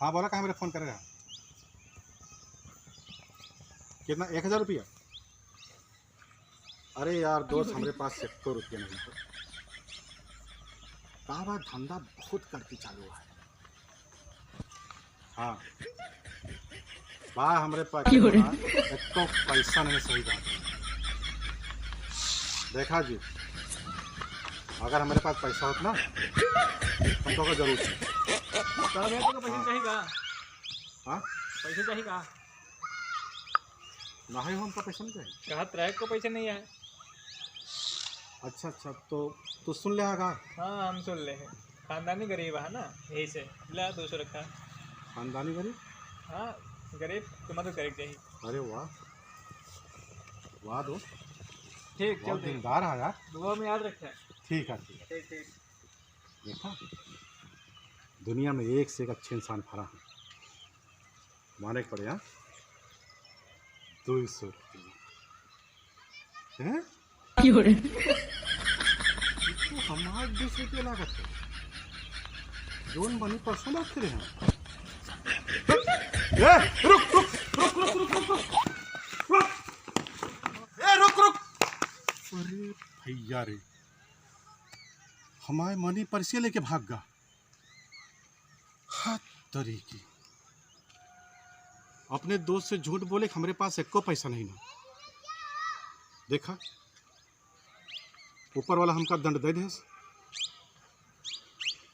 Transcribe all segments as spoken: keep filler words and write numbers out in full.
हाँ, बोला, काहे मेरे फोन करे रहा? कितना? एक हजार रुपया? अरे यार दोस्त, हमरे पास एक्को रुपया नहीं है। का बा, धंधा बहुत कड़की चालू है। हाँ। बा, हमरे पास एक्को पैसा नहीं, सही बात है। देखा जी, अगर हमरे पास पैसा होत ना, हम तो जरूर। का भैया, तुमको पैसे हाँ। चाहिए का? हाँ? पैसे चाहिए का? नहीं हो, हमका पैसा नहीं चाहिए। कहत रहे को पैसे नहीं है। अच्छा, अच्छा, तो तू सुन ले आगा। हाँ, हम सुन ले हैं। खानदानी गरीब है ना, यही से। ले, दो सौ रखा। खानदानी गरीब? हाँ, गरीब तो मदद करे के चाहिए। अरे वाह, वाह दोस्त। ठीक, बहुत चलते हैं। दिलदार है यार। दुआ में याद रखे। ठीक है, ठीक है। ठीक, ठीक। देखा, दुनिया में एक से एक अच्छे इंसान फरा है। माने के पड़े, हाँ? दो सौ रुपया। हैं? तो हमार दो सौ रुपया लागत है। जोन बनी परसों रखे रहे हैं। ए, रुक, रुक। ए, रुक, रुक। अरे भैया रे, हमारे मनी परसे लेके भाग गा। हाथ तरी की। अपने दोस्त से झूठ बोले कि हमरे पास एक्को पैसा नहीं ना। देखा, ऊपर वाला हमका दंड दे देस।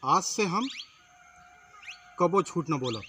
आज से हम कबो झूठ न बोलब।